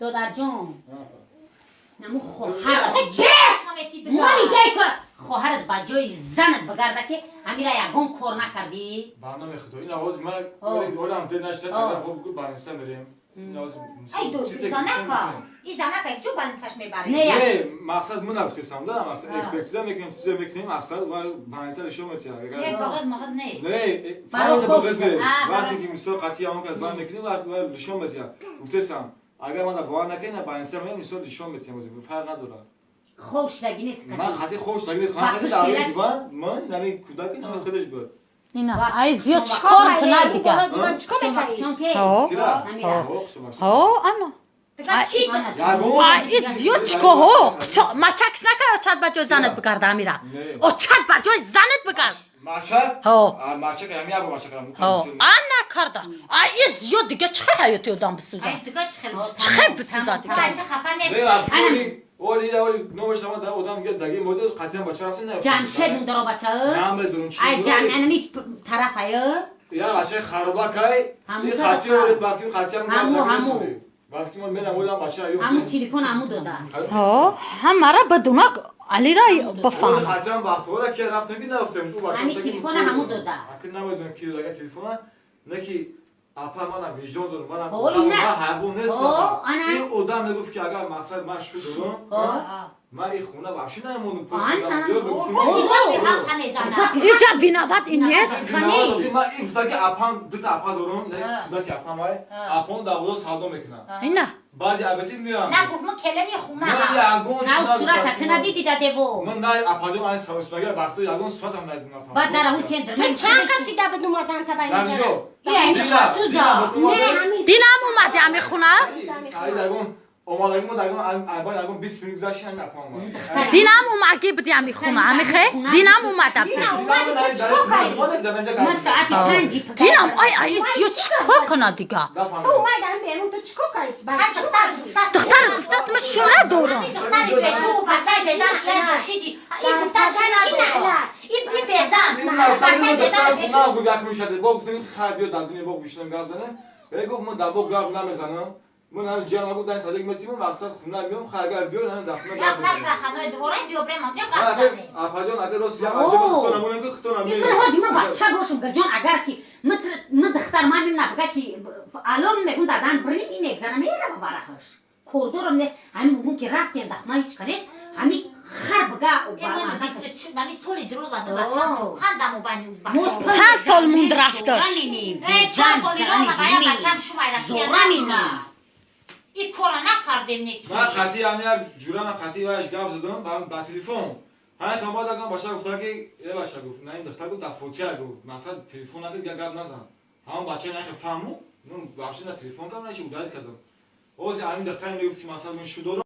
Додарҷон, наму хоҳар мани ҷай кора, хоҳарат ба ҷои занат бигарда, ки ҳамира ягон кор накардӣ. Ба номи Худо, ин овоз ма олам дил нашта. Агар хоб гу, баниста мерем. Ин овоз Ай, ду чизе ки занака. мекунем. И занака чу банисаш мебарӣ? Не. Не, мақсад мо нагуфтесам да, мақсад экспертиза мекунем, чизе мекунем, мақсад ва баниста нишон метиҳад. Не, Агар бағаз мағаз не. Не, Барои фарқи хоб бағаз шуда. не. А, Вақте ки мисол қатъи ҳамон кас банд мекунем, ва нишон метиҳад. Гуфтесам, агар мана бовар накунед, на баниста меям, мисол нишон метиҳам, фарқ надорад. Хоб шудагӣ нест. Ман қатъи хоб шудагӣ нест. Ман Ба қатъи дар хушгелаш- диван, ман нами кӯдаки, нами худаш буд. Ина ай зиёд чикор кунад дига? Диван чикор мекарди? Чон ке? Ҳо. Кира? Намира. Ҳо, хушбахт. Ҳо, ана. Дига чи? Ягон- Ай зиёд чикор, ҳо, мачакш накар, очат ба ҷои занат бигарда, амира. Не. Очат ба ҷои занат бигард. Мачак? Ҳо. А, мачак, ҳами як бор мачак кардам. Ҳо, ана карда. Ай зиёд дига чӣ хел ҳаёти одам бисӯза? Ай, дига чи хел? Чӣ хел бисӯза дига? Ай, ту хафа Не, нести. оли, оли, оли, номаш намад, одам мегӯяд, даги моди қатъиян бача рафтем, не. Ҷамшед ундоро бача. Намедонам чи. Ай, ҷам анами тараф ай. Я бачаи харубакай, Ҳаму и тарафа. қатъи оли, балки қатъиян Ҳаму, ҳаму. Балки ман менам, олам бача ёфтем. Ҳаму телефон ҳаму дода. Ҳо, ҳамара бидуна алира бифаҳм. Қатъиян вақтҳоро ки рафтем, ки нарафтем, ӯ бача Ҳами телефона ҳаму дода. Аки намедонам ки дага телефона, не ки апа, манам виҷдон дорам, манам Ҳо, ина. ман ҳайвон нестам. Ҳо, ана. Ин одам мегуфт, ки агар мақсад ман шу дорам, Ҳо. ман ин хона вообще намемонам. Ана. Иҷа виноват ин нест. Ман ин гуфта, ки апам, дута апа дорам, не кӯдаки апам, ай апам дар бозор савдо мекунам, Ина. Баъди абетӣ меоям. На, гуфт, ман келани хона. Ман ягон Нав сурата ки надиди да дево. Ман на апаҷон, ай сависмагар вақто ягон суратам надидам апам. Баъд дар ҳуй кендр. Ту чанд кашида буд омадан та Дар байни? ҷо. Туза. Не, ҳамин. Динам омади ами хона? Саид, ягон омадагӣ мо ягон айбан ягон 20 минут гузашт, ҳамин апам омад. Динам омаги буди ами хона, амихе? Динам омада буд. Омади, ту чикор кардӣ? Ман соати 5. Динам, ай ай зиёд чикор кунад дига? Ту омадан берун, ту чикор кардӣ? Духтар гуфтааст, ман шу надорам. Духтари пешу, бачаи безан я ҷошиди. И гуфта, шу надорам. И безан, бачаи безан пешу. Гуфт, ман дар боғ гап намезанам, ман ҳамин ҷиям нагуфт, дан садик метимам, мақсад хона меом, хай, агар биё, ҳамин дар хона Гап гап мезанем. накра, ханой дворай биё, брем онҷа гап занем. Апаҷон, агар рост як аҷаба хито намонем, ки хито намонем. Ман ҳоҷи ман бача бошам, гаҷон, агар ки ман духтар ман на бага, ки алон мегум, дадан брин ин екзана мерава барахаш. Кордорам не, ҳамин мумкин ки рафтем, дар хона ҳеч ка нест, ҳамин хар бага. Нами соли дурӯза бачам хандаму байни узбак. Чанд сол монд рафташ? Чанд соли рона бая бачам шумай Россия Зора. И кора накардем неки. Ман қатъи ҳамин як ҷура, ман қатъи вайш гап задам ба телефон. Ҳамин хан баъд агам бача гуфта, ки э бача, гуфт, на ин духтар, гуфт, дар фотия, гуфт, мақсад телефон накард, я гап назан. Ҳамон бача нахе фаҳму, ман вообще на телефон кардам, на чи удалить кардам. Ози ҳамин духтар мегуфт, ки мақсад ман шу дорам.